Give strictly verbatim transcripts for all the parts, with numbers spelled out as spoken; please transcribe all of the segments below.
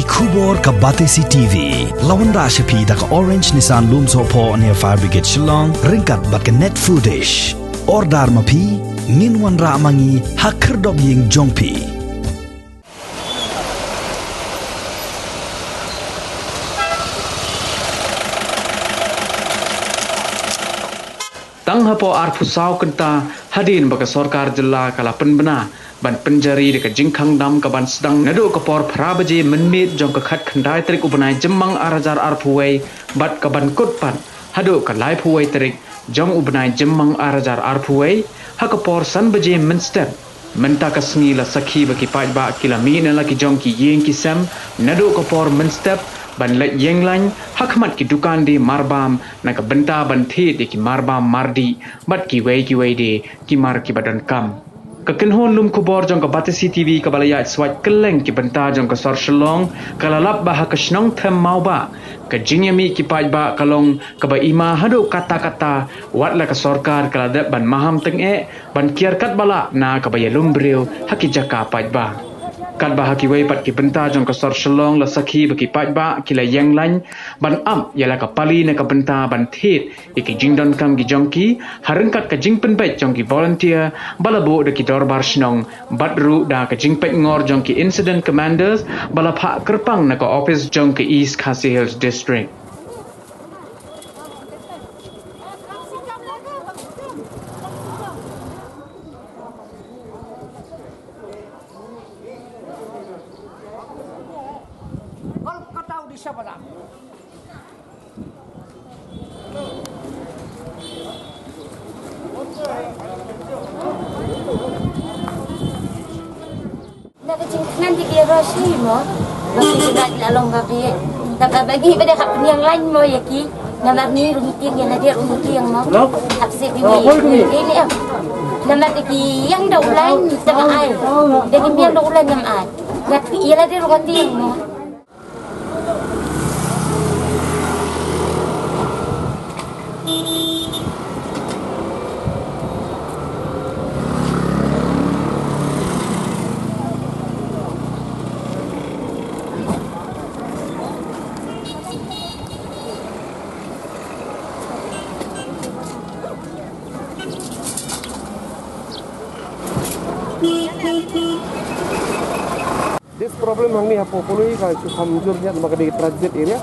Khubor ka Batesi T V la wanrah sha phi da ka Orange Nissan Lumsohphoh near Fire Brigade Shillong ryngkat bad ka Net Foodish. Order ma phi, ngin wanrah ma ngi ha khyrdop ïing jong phi. Tang hapoh arphew saw kynta hadien ba ka sorkar jylla ka la pynbna ban pynjari da ka jingkhang dam ka ban sdang naduh ka por phra baje mynmiet jong ka khatkhyndai tarik u bnai Jymmang ar hajar arphew wei bad ka ban kut pat haduh ka laiphew wei tarik jong u bnai Jymmang ar hajar arphew wei ha ka por san baje mynstep. Mynta ka sngi la sakhi ba ki paidbah ki la mih na la ki jong ki ïing ki sem naduh ka por mynstep ban leit ïeng lain ha khmat ki dukan die marbam na ka bynta ban thied ïa ki marbam mardih bad kiwei kiwei de ki mar kiba donkam. Ka kynhun lum khubor jong ka Batesi T V kaba la ïaid swait kylleng ki bynta jong ka sor Shillong ka la lap ba ha ka shnong Them Mawbah ka jingïamih ki paidbah ka long kaba ima haduh katta katta, wat la ka sorkar ka la dep ban maham tyngeh ban kiar katba lah na kaba ïalum briew ha ki jaka paidbah. Katba ha kiwei pat ki bynta jong ka sor Shillong la sakhi ba ki paidbah ki la ïeng lain ban ap ïa la ka pali na ka bynta ban thied ïa ki jingdonkam ki jong ki ha ryngkat ka jingpynbeit jong ki volunteer ba la buh da ki dorbar shnong bad ruh da ka jingpeitngor jong ki incident commanders ba la phah kyrpang na ka ophis jong ka East Khasi Hills District. Kolkata, Odisha, Badam. Na ka jingkmen te ki ïaroh shi mo. Ba ki la long ba ki. Te kaba ngi ba dei hap pynïeng lain mo ïa ki. Namar ngi ruh ngi tieng ïa lade ruh ngi tieng mo. Hap seh ki wi. Ki ni em. Namar te ki ïeng da u lain te ba ai. Te ki ïeng da u lain ngam ai. Ngat ki ïa lade ruh ngi tieng mo. This problem hangne hapoh Polo ka shu kham jur ïa namar ka dei transit area.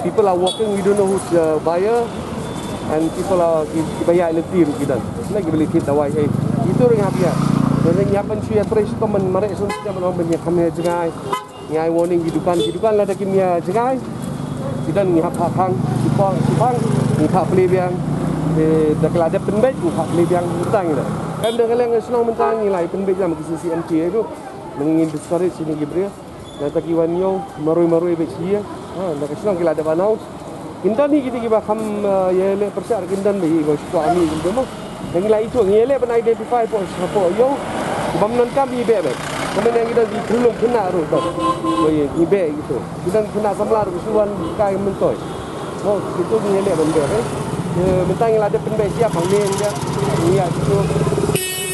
People are walking, we don't know who's the buyer, and people are ki, ki ba ïaid lynti ruh ki don. Na ki ba leit thied dawai, eh. Itu ring hap ïa. Don ring hap ban shu ïa trei shitom ban mareh shitom ban ong ban ïa kham ïa jngai. Ngi ai warning ki dukan, ki dukan lada kim ïa jngai. Ki don ngi hap phah khang, ki pang, ki pang, ngi phah plie biang. Eh, da ka la dep pynbeit ngi phah plie biang, mynta ngi da. Kan da ka leng shnong mynta ngi la pynbeit lam ki C C M T ruh. Ngi discourage ïa ki briew. Nangta ki wan ïew marwei marwei beit shi ïing. Ha, na ka shnong ki la dep announce. Kin don hi kiti kiba kham, eh, ïaleh pyrshah kin don beit, ba shu kwah mih kin don mo. Ngi la ïathuh, ngi ïaleh ban identify hapoh, hapoh ïew. Bym donkam ïa beh beit. Kumne ngi don ki khyllung khynnah ruh don. Mo ïa ngi beh kito. Ki don khynnah samla ruh shu wan kai myntoi. Mo, kito ngi ïaleh ban beh beit. Eh, mynta ngi la dep pynbeit ïa pang meng ïa. Ngi ïa kito.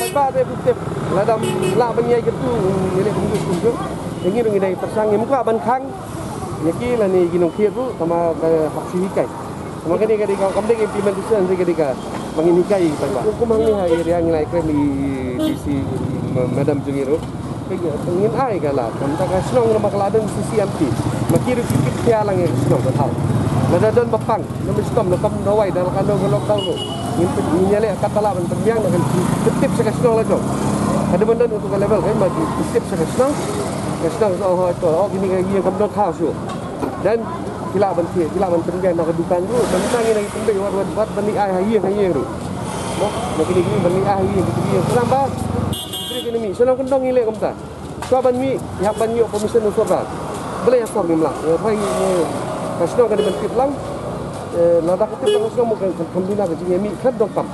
Paidbah te tip. Lada lah ban ïa kito ngi ïaleh ban kito. Ngi ruh ngi dei pyrshang, ngim kwah ban khang ïa ki lane ki nongkhied ruh, tangba ka hap shu hikai. Tangba kane ka dei ka, kam dei ka implementation, dei ka dei ka ba ngin hikai ïa ki paidbah. Kum hangne ha area ngi la ïakren ïa i D C, ma-, madam jong ngi ruh. Ngin ai ka lad, namar ka shnong namar ka la don C C M T. Ma ki ruh ki kit khia lang ïa ka shnong ka thaw. Lada don ba pang. Namar shitom na kam dawai da la ka dawai ka lockdown ruh. Ngin pyn-, ngin ïaleh katba lah ban pynbiang na kan tip sha ka shnong la jong. Ka dei ban don katu ka level kan ba ki tip sha ka shnong. Ka shnong sa oh to, oh kine ka ïing kam don khaw shuh. Dan ki lah ban thied, ki lah ban pynbiang na ka dukan ruh. Ban tang ïa na ki pynbiang wat wat wat ban ai ha ïing ha ïing ruh. Mo, na kine kine ban ai ha ïing kine ïing. Kenapa? Kine kine mi, shnong kan dong ïaleh kumta. Shuwa ban mih, ïa ban ïoh permission u sordar. Balei ïa sor ngim lah. Ïa bai, ïa, ka shnong ka dei ban tip lang. Eh, lada ka tip lang ka shnong mo kan, kan, kan bina ka jingïamih kan donkam.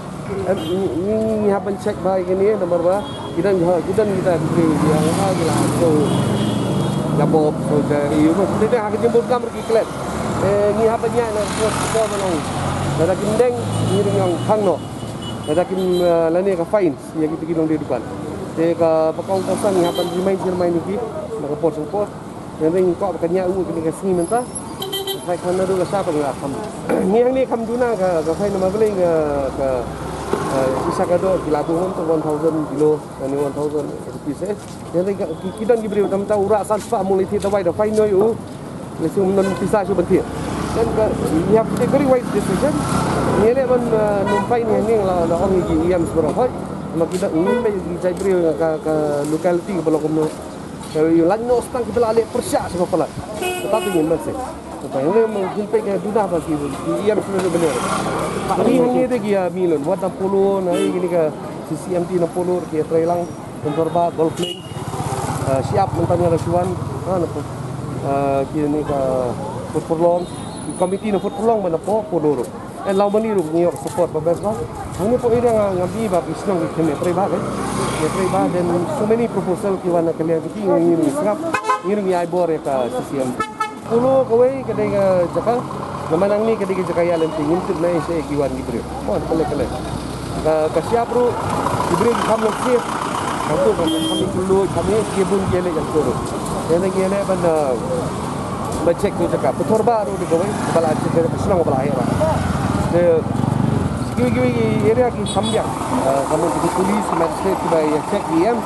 Em, ngi, ngi, ngi hap ban check ba ïa kane namar ba ki don, ki don kita ki, ki, ïa, ïa, ïa, so, ïa bob, so, ïa, ïa, ïa, kita ha ka jingbun kam ruh ki klet. Eh, ngi hap ban ïa na, so, so, ban ong. Lada kim deng, ngi ring ong khang noh. Lada kim, eh, lane ka fine. Ïa kita ki nongdie dukan. Te kaba kongsan ngi hap ban remind, remind ïa ki na ka por sha ka por. Ngan ring ko ka nya u kini ka sngi mynta. Hai kham naduh ka sha ka nga kham. Ni hangne kham duna ka, ka fine namar balei ka, ka, eh, isa ka do ki la buh hon to one thousand kilo, ni one thousand rupees, eh. Ngan ring ka, ki, ki don ki briew tam ta u rah san spah mul i thie dawai da fine noi u. Lei shu ym don pisa shu ban thied. Then ka, you have to take very wise decision. Ngi leh ban, eh, nym fine ni, ngi la, la ong ïa ki E M baroh hoi. Ma ki don ngi leh ki jait briew ka, ka locality ka ba la kumno. Ka ïa lait noh stang ki ba la leh pyrshah sha ba palat. Kata te ngin ban seh. Kata ngi leh ma ngin peit ka duna ba ki, ki E M shu ban leh. Ni hangne te ki ïa mi lon wat na Polo na ïa kini ka C C M T na Polo ki ïa trai lang. Pynthorba, Golf Link, eh, Shyiap mynta nga la shu wan, ha, na pyn-, eh, kine ka Footpyrlong, ki komiti na Footpyrlong ban na po, Polo ruh. Eh, Lawmani ruh ngi ïoh support ba best ba. Hangne po area nga, nga bi ba ki shnong ki khynnah trei ba, eh. Ki trei ba, then so many proposal ki wan na ka liang ki, ngi ngi sngap, ngi ngi ai bor ïa ka C C M. Polo kawei ka dei ka jaka, namar nangne ka dei ka jaka ïa lynti ngim tip na ei sha ei ki wan ki briew. Mo, ka lei ka lei. Ka, ka Shyiap ruh, ki briew ki kham long safe. Ka tu ka kham ïa ki lut, kham ïa ki bun ki leh ïa tu ruh. Ïa na ngi leh ban, uh, ban check tu jaka. Pynthorba ruh dei kawei, ba la check ka shnong ba la heh ba. Te, Kiwei kiwei ki area ki sambiang. Ah, ka mut ki police, ki magistrate, kiba ïa check ki em.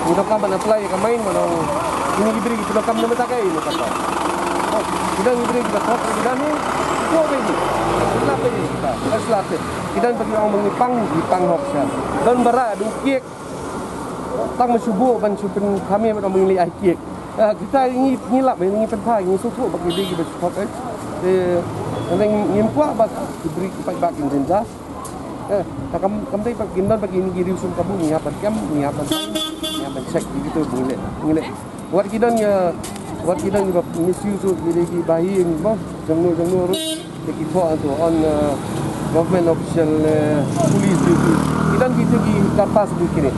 Ngi donkam ban apply ïa ka main, ban ong kine ki briew ki donkam na mynta kaei na kata. Oh, ki don ki briew kiba thok, ki don ni. Ko be ni. Sila be ni. Ka sila te. Ki don ba ki ong ba ngi pang, ngi pang hok sha. Don ba rah, don kiek. Tang ma shu buh ban shu pynkham ïa ban ong ba ngi leh ai kiek. Ah, kita ngi, ngi lap, ngi pynthai, ngi sngewthuh ba ki dei kiba shu thok, eh. Te, ngim kwah ba ki briew ki paidbah kin jynjar. Eh, ta kam, kam dei ba kin don ba kine ki riewshum kabu, ngi hap ban kem, ngi hap ban, ngi hap ban check, ngi tu ngi leh, ngi leh. Wat ki don, eh, wat ki don ba misuse ki dei ki bahi, ba, jongno, jongno ruh, te ki thoh tu, on, eh, government official, eh, police duty. Ki don ki tu ki karpas bu kine.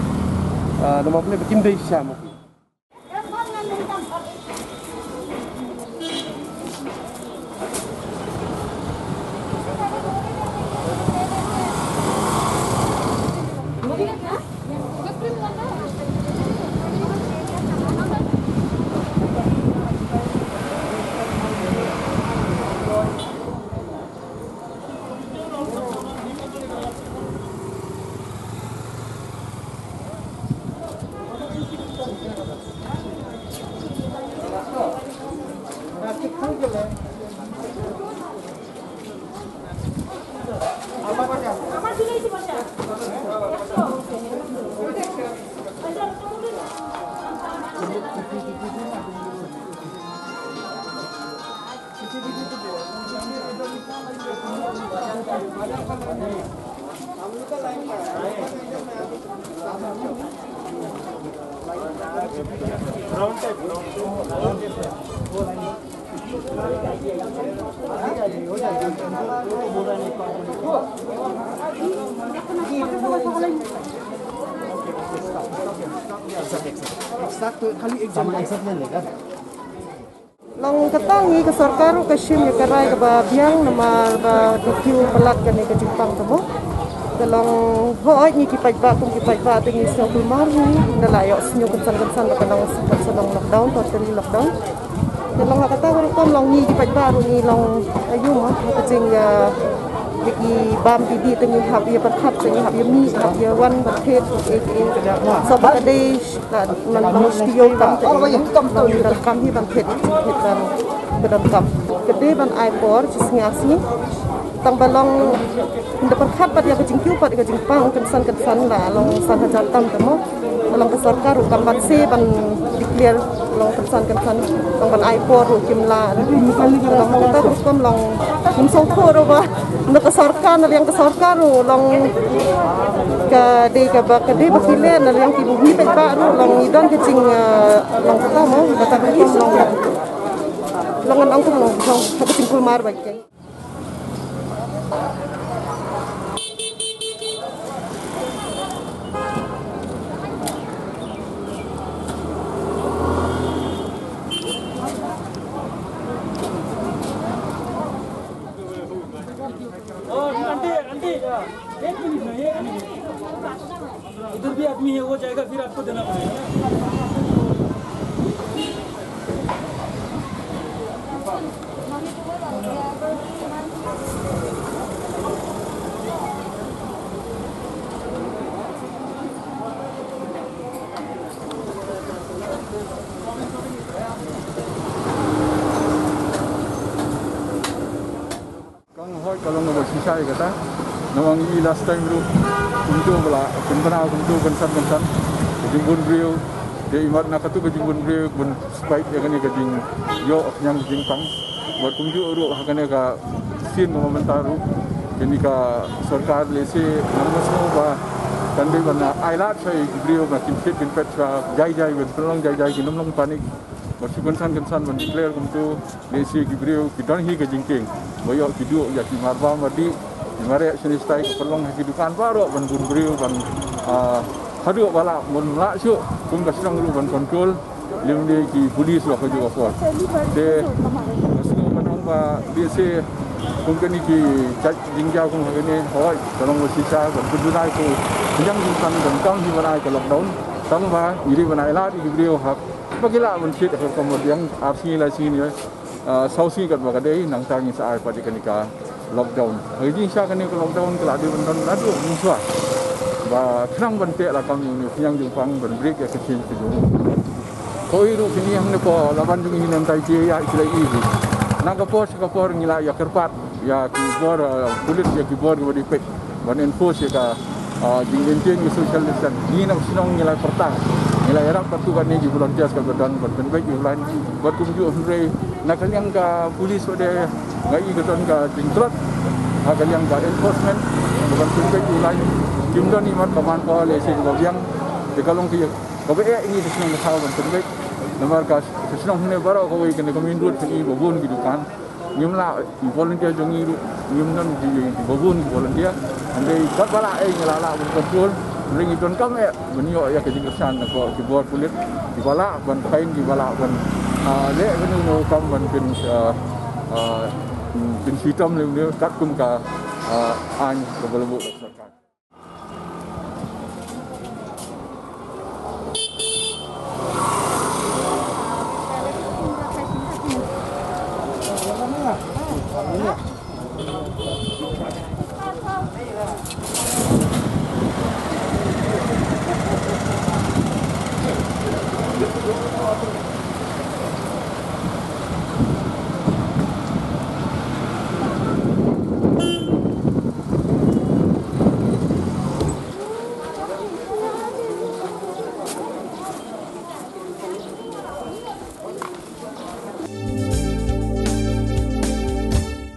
Eh, nama pule ba kim dei sha ma ki. Exacto, खाली एक जन। Long kata ngi ka sorkar ruh ka shim ïa ka rai kaba biang namar ba ka kiew palat kane ka jingpang te mo. Te long hooid ngi ki paidbah kum ki paidbah te ngi sngewkulmar ngi da la ïoh sngewkynsan kynsan ba ka long sngewbha sa long lockdown, totally lockdown. Te long ha kata ka rukom long ngi ki paidbah ruh ngi long aïu mo ha ka jing ïa ki bam ki dih te ngi hap ïa pyrkhat te ngi hap ïa mih hap ïa wan ban thied ïa ki. So ba ka dei Ka man long shu ïoh kam te, long donkam hi ban thied, thied ban, ka donkam. Ka dei ban ai por shi sngi ar sngi. Tang ba long, ynda pyrkhat bad ïa ka jingkiew bad ïa ka jingpang kynsan kynsan la long san hajar tam te mo. Ba long ka sorkar ruh kam banse ban declare long kynsan kynsan. Tang ban ai por ruh kim lah. Long kata ruh kam long, ngim sngewthuh ruh ba. Na ka sorkar, na liang ka sorkar ruh long ka dei kaba, ka dei ba ki leh, na liang ki bun ki paidbah ruh long ngi don ka jing, eh, long kata mo, kata ka long, long ngan ong kum long, long ka jingkulmar ba ki. आंटी, आंटी, एक मिनट ना, एक मिनट। इधर भी आदमी है, वो जाएगा, फिर आपको देना पड़ेगा ना। Kong hoi ka long ba shisha ïa kata. Namar ngi last time ruh kumto ba la pynbna kumto kynsan kynsan ka jingbun briew. Te imat na katu ka jingbun briew bun spite ïa kane ka jingïoh khñiang jingpang. Bad kumjuh ruh ha kane ka sien ba mynta ruh kane ka sorkar lehse nang ma sngew ba kan dei ban ailad sha ïa ki briew ba kin thied kin peit sha jai jai ban pynlong jai jai, kin ym long panic. Bad shu kynsan kynsan ban declare kumto. Lehse ki briew ki don hi ka jingkieng ba ïoh ki duh ïa ki marbam ba dih, ki mareh shane shatai, ka pynlong ha ki dukan baroh ban bun briew ban, ah, haduh ba lah, ban lah shuh kum ka shnong ruh ban control lymne ki police ba kajuh ka por. Te nga sngew ban ong ba lehse kum kane ki jait jingjaw kum ha kane, hooid ka long ba shisha ban pynduna ïa ka jingpang, ban kam hi ban ai ka lockdown, tang ba ngi dei ban ailad ïa ki briew ha ba ki lah ban thied ha ka rukom ba biang, ar sngi lai sngi ne, ah, saw sngi katba ka dei, nangta ngin sa ai pat ïa kane ka lockdown. Ha ka jingshisha kane ka lockdown ka la dei ban don naduh mynshuwa ba khnang ban teh lakam ïa une u khñiang jingpang, ban break ïa ka chain ka jong u. Kawei ruh kine hangne hapoh Laban jong ngi, nangta ïa ki la ïohi na ka por sha ka por ngi la ïa kyrpad ïa ki bor, ah, pulit, ïa ki bor kiba dei peit ban enforce ïa ka, ah, jing-maintain ïa ka social distance. Ngi na ka shnong ngi la pyrta, ngi la ïarap katto katne ki volunteers kiba don ban pynbeit ïa u line. Bad kumjuh hynrei na ka liang ka police pat de nga i ka don ka jingtlot ha ka liang ka enforcement ban pynbeit ïa u line. Kim don imat ka manpower lehse kaba biang. Te ka long ka ïa kaba eh ïa ngi ka shnong ka thaw ban pynbeit. Namar ka shnong hangne baroh kawei kane ka main road kane ba bun ki dukan. Ngim lah, ki volunteer jong ngi ruh ngim don ki, kiba bun ki volunteer. Hynrei katba lah eh ngi la lah ban control. Hynrei ngi donkam eh ban ïoh ïa ka jingkyrshan na ka, ki bor pulit, kiba lah ban fine, kiba lah ban, ah, leh kano kano ka kam ban pyn, ah, ah, pynshitom lem lem katkum ka, ah, aiñ kaba la buh da ka sorkar.